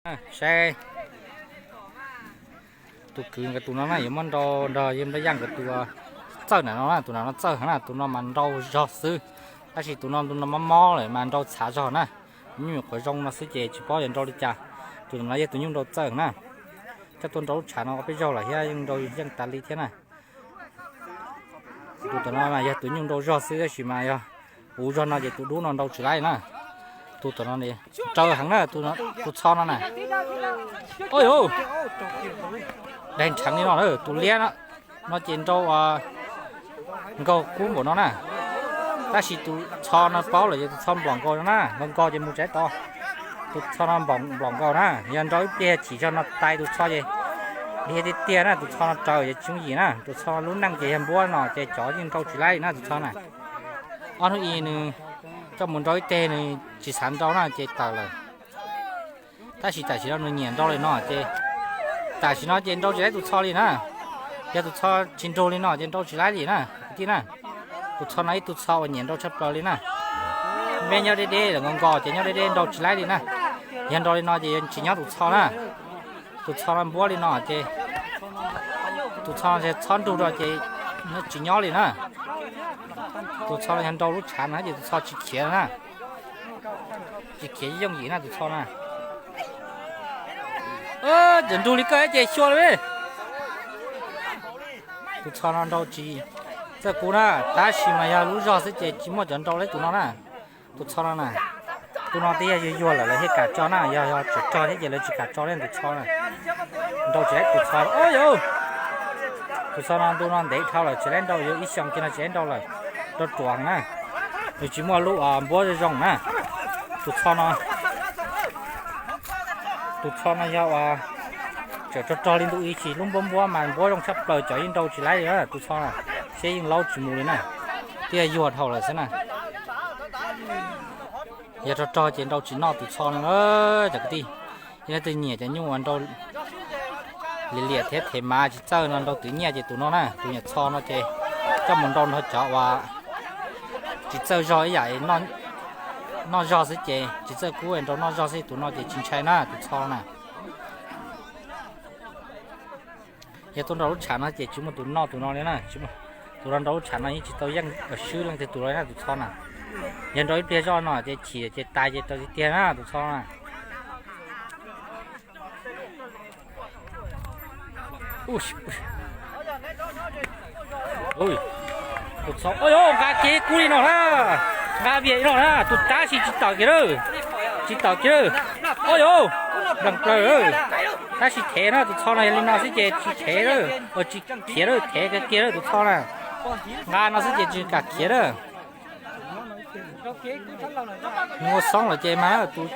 Saib tus kwv nkawd tus no na, yuav muab nrau nrog yawg Nplaj Yaj nkawd tus txawj na no na, tus no txawj heev na, tus no mas nrau zog xwb, tab sis tus no tus no mob mob lawm mas nrau txhav zog na. Nyuj nyuam qhuav zoo no xwb ces tsis paub yuav nrau li cas. Tus no yog tus nyuj nrau txawj na, coj tuaj nrau lub tshav no peb zaug lawm thiab yeej nrau yeej tas li thiab na. Tus tom no mas yog tus nyuj nrau zog xwb tab sis mas yog uv zog no ces tus dub no nrau tsis laib na. Tus tom no raws heev na, tus txho no na. Oj, daig nrheev li no, tus liab no ces nrau nkaug kub npaum no na. Tab sis tus txho no paub lawm ces tus txho nplom nkaus no na, nkaus nkaus ces mus tsev tod. Tus txho no nplom nkaus na, yog nrau ib pliag chim zog no tais tus txho ces dhia tiag tiag na, tus txho no raws ces tsis yooj yim na, tus txho lub neej ces yog npuab no ces cov yeej nrau tsis laib na tus txho na. Ob hnub ib nws coj mus nrau ib teg nws tsis xav nrau na ces tawm lawm. Tab sis tam sim no nws nyiam nrau li no ces tam sim no ces nrau tsis laib tus txho li na. Yog tus txho tsis nrug li no ces nrau tsis laib li na kwv tij na. Tus txho no ib tug txho uas nyiam nrau tshaj plaws li na. Npej nyob deb deb lawm nkaus nkaus ces nyob deb deb nrau tsis laib li na. Yog nrau li no ces yuav tsis nyob tus txho na. Tus txho no npuab li no ces tus txho no txhob nrug rau ces tsis nyob li na. Tus txho no yog nrau lub tshav no ces tus txho tsis khiav na. Tsis khiav yooj yim na tus txho na. Cov nrug li koj ces xyuas li. Tus txho no nrau tsis txawj kub na, tab sis mas yog lub zog xwb ces tsis muaj cov nrau li tus no na. Tus txho no na, tus no twb yog yuag yuag lawm lawv thiaj kam tso na, yog yog tseem rog thiab ces lawv tsis kam tso li tus txho na. Nrau tsis laib tus txho. Oj yauj, tus txho no ntu no ntev dhau lawm tsis laib nrau, yuav ib xyoos kiag no tsis laib nrau lawm. Nrau ruam na, nws tsis muaj lub npuab zoo zoo na. Tus txho no, tus txho no yog uas tseem rog rog li ntu ib chim lub npuab npuab mas npuab zoo tshaj plaws cov yeej nrau tsis laib li na tus txho na, siab yeej laub tsis mus li na, twb yog yuag dhau lawm xwb na. Yog rog rog ces nrau tsis noj tus txho no na cov kwv tij. Yog leej twg nyiam cov nyuj uas nrau liam liam thiab thev mav tsis txawj no nrau twv nyiaj ces tus no na, tus nyuam txho no ces coj mus nrau nrog cov uas tsis txawj zog ib yam noj zog xwb ces tsis txawj kub nrau noj zog xwb, tus no ces tsis ntshai na tus txho na. Yog tuaj nrau lub tshav no ces tsis muaj tus noj tus no li na. Tus no nrau lub tshav no yeej tsis tau yeej swb leej twg tus no na tus txho na. Yog nrau ib pliag zoj no ces chim ces tas ces raws tiag tiag na tus txho na. Tus txho, oj yauj, nqa kiag kub li no na, nqa vias li no na, tus rab si tsis tawm kiag lawm, tsis tawm kiag lawm. Oj yauj, nplees plaws lawm. Tab sis thev na, tus txho no yog li no xwb ces tsis thev lawm, tsis khiav lawm, thev kiag kiag lawm tus txho na. Nqa no xwb ces tsis kam khiav lawm. Nws ua xoob lawm ces mas tus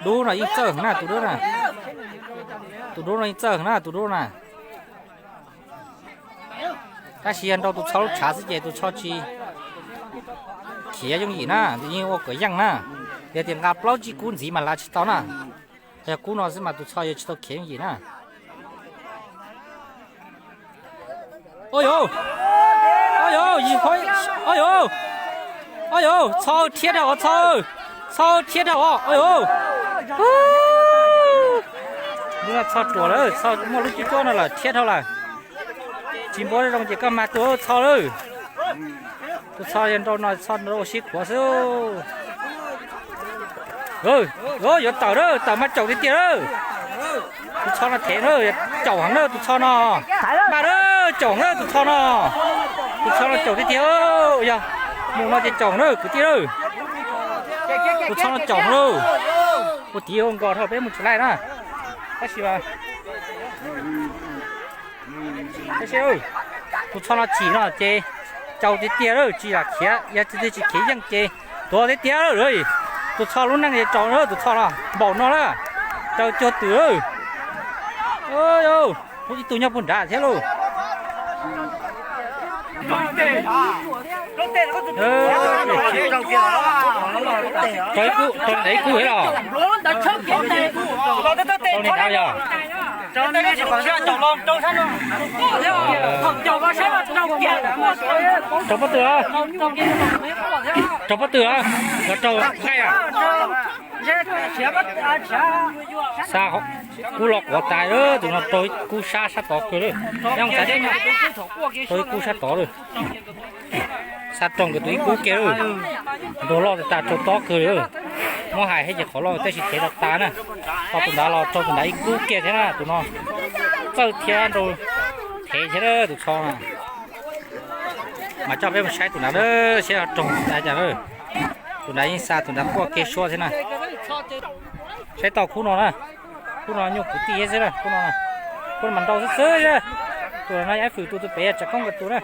dub no yeej txawj heev na tus dub na. Tus dub no yeej txawj heev na tus dub na. Tab sis yog nrau tus txho lub tshav xwb ces tus txho tsis khiav yooj yim na, yeej ua kom yeej na. Yog tias nqa plaub tsib kub ntxiv mas lav tsis tau na. Yog kub no xwb mas tus txho yuav tsis tau khiav yooj yim na. Oj yauj, oj yauj, yim, oj yauj, oj yauj, txho rhiab dhau os txho, txho rhiab dhau os, oj yauj. Lub no txho ruam lawm, txho muaj lub cub cuab no lawm rhiab dhau lawm. Tsis npuab zoo ces koj mag tus txho lawm. Tus txho yog nrau no txho nrau ua sib khuav xwb. Yuav tawm lawm, tawm mas caum tiag tiag lawm. Tus txho no thev na, caum heev na tus txho no. Mag na, caum na tus txho no. Tus txho no caum tiag tiag, yog mus no ces caum na kwv tij lawm. Tus txho no caum na. Ua tiv ua nkos dhau peb mus tsis laij na. Tab sis mas tus txho no chim no ces caum tiag tiag lawm, tsis lam khiav, yog tsis tsis khiav yeej ces tuag tiag tiag lawm. Tus txho lub neej es tsaus na, tus txho no npaum no na, raws cuag twm lawm. Ib tug nyob puag nrad thiab lauj. Rau ib kub, rau ib kub thiab los? Rau li ntawd yog? Rau pob tw, rau pob tw, los rau nqaij a? Xa kub los quav tas, tus no raug ib kub sab sab tod kawg lawm. Yooj tas thiab, raug ib kub sab tod lawm. Xa raug nkawd tus ib kub kiag lawm. Ntuag loj tas tas raug tob kawg li. Muab hais thiab ces qhov loj tab sis thev tas tas na. Ho tus ntawd los raug tus ntawd ib kub kiag thiab na, tus no txawj thiab nrau thev thiab tus txho na. Mas coj peb mus saib tus ntawd na, saib ho raug tas cas na. Tus ntawd yeej xa tus ntawd quaj kiag suab thiab na. Saib tau khub no na, khub no nyuj kwv tij thiab xwb na, khub no, khub no mas nrau xwb xwb. Tus no ib fwm tus tus pem tsam koob nkawd tus na.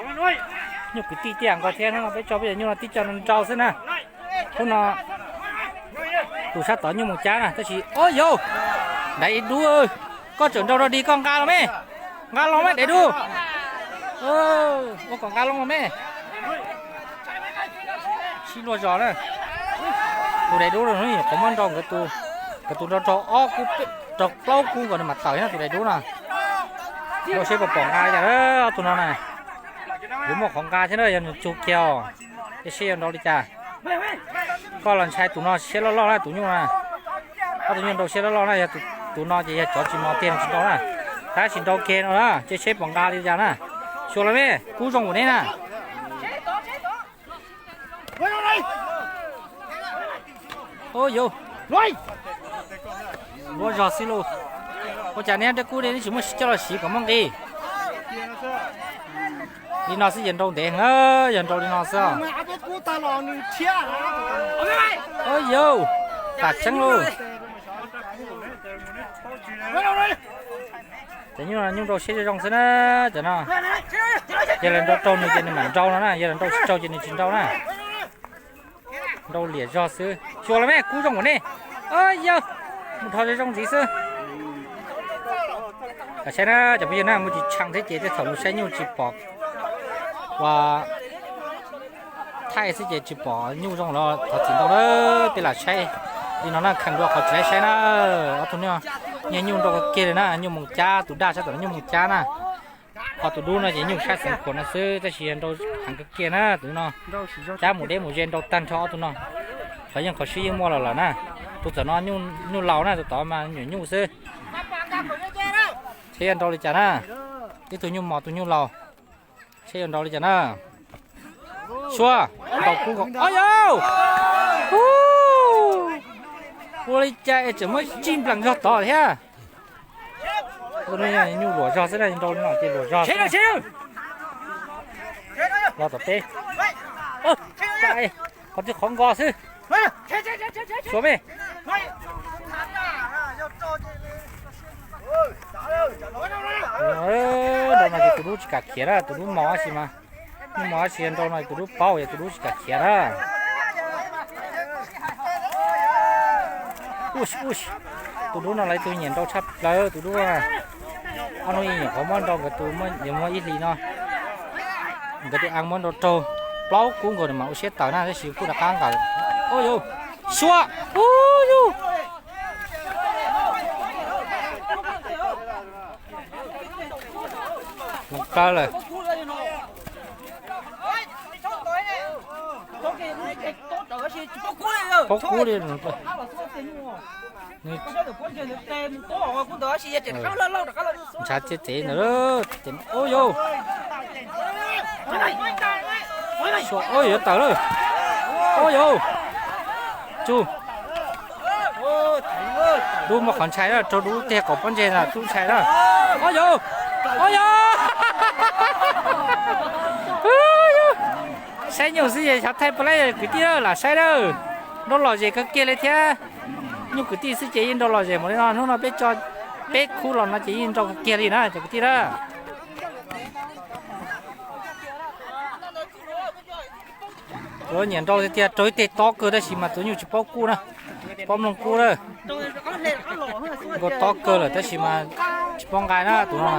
Nyuj kwv tij tij yam nkaus thiab, hnub no peb tso peb cov nyuj no tib co nrau xwb na. Khub no tus sab tod nyuj mus cab na, tab sis, o yauv, daim dub, koj tseem nrau rau dig koj nqa los me, nqa los me daim dub. Ua kom nqa los los me. Sib luag zos na. Tus daim dub no qhov muab nrau nkawd tus, nkawd tus nrau raug ob kub, raug plaub kub nkaus nws mam tawm na tus daim dub no. Nrau seb puas pom nqa li cas na, ob tug no na. Yuav muaj qhov nqa thiab na, yog nws tsug kiag os, ces seb yuav nrau li cas. Koj los ntshai tus no siab loj loj na tus nyuj na. Ob tug nyuj nrau siab loj loj na, yog tus no ces yog cov tsis mos tiag nws tsis nrau na. Tab sis nrau kiag no na, ces seb puas nqa li cas na. Xyuas los me, kub zoo npaum neb na. Ua yauv, luaj zog xwb lauj. Ua cas neb rab kub ne neb tsis muab coj los siv kom muaj nqis? Li no xwb ces nrau ntev heev, yog nrau li no xwb. Ua yauv, tam tseeb lauj. Cov nyuj no nyuj nrau siab zoo zoo xwb na, cov no. Yog lawv nrau raug nws ces nws mam nrau no na, yog lawv nrau tsis raug ces nws tsis nrau na. Nrau liam zog xwb, xyuas los me kub zoo npaum neb. Yawg, mus dhos zoo zoo ntxiv xwb. Saib na cov phooj ywg na, muaj tsis tsheej thiab ces tej thaum mus saib nyuj tsis pom ua thaij xwb ces tsis pom nyuj zoo los thov txim ntau na. Peb lam saib li no na, kheev dua qhov tsis laib saib na. Ob tug no nyiag nyuj nrau kiag li na, nyuj mus cab, tus daj sab tom no nyuj mus cab na. Ho tus dub no ces nyuj saib xeev khuam no xwb tab sis yog nrau heev kawg kiag na tus no. Cab mus deb mus ze nrau tag nrho ob tug no. Qhov yeej qhov sib yeej muaj los lawm na. Tus txawm no nyuj laus na, tus tod mas nyuam nyuj xwb. Saib yuav nrau li cas na. Ib tug nyuj mos tus nyuj laus. Saib yuav nrau li cas na. Sua, ntaus kub nkaus, o yauv, ua li cas es tseem muab tsij nplees zog tod thiab. Nyuj luam zog xwb na, nrau li no ces luam zog xwb. Los tom peb, qhov twg qhov nko xwb. Sua me, nrau no ces tus dub tsis kam khiav na, tus dub mos tab sis mas, nyuj mos tab sis nrau no tus dub paub, yog tus dub tsis kam khiav na. Tus dub no lawv tus nyiam nrau tshaj plaws tus dub na. Ob hnub ib nyuam qhuav muab nrau nkawd tus, yuav muaj ib hlis no nkawd tus a muab nrau raug plaub kub nkaus nws mas ua siab tawm na, tab sis kuj rov qab nqawm. Ua yauv, sua, ua yauv, mus kaw lawm. Paub kub li. Ntshav txiav txev ntawd. Ua yauv, ua yauv, tawm lawm. Ua yauv, tsum. Dub muaj qhov ntshai na, raug dub tej qaum pob ntseg na, dub ntshai na. Ua yauv, ua yauv, saib nyuj xwb ces xyov thaij puas laib kwv tij lam saib na. Nrau lom zem kawg kiag li thiab. Nyuj kwv tij xwb ces yeej nrau lom zem npaum li no, hnub no peb tso peb khub los no ces yeej nrau kawg kiag li na cov kwv tij na. Tus nyiam nrau tiag tiag raug ib teg tob kawg tab sis mas tus nyuj tsis paub kub na, paub mloog kub na. Nkaus tob kawg lawm tab sis mas tsis paub nqa na tus no na.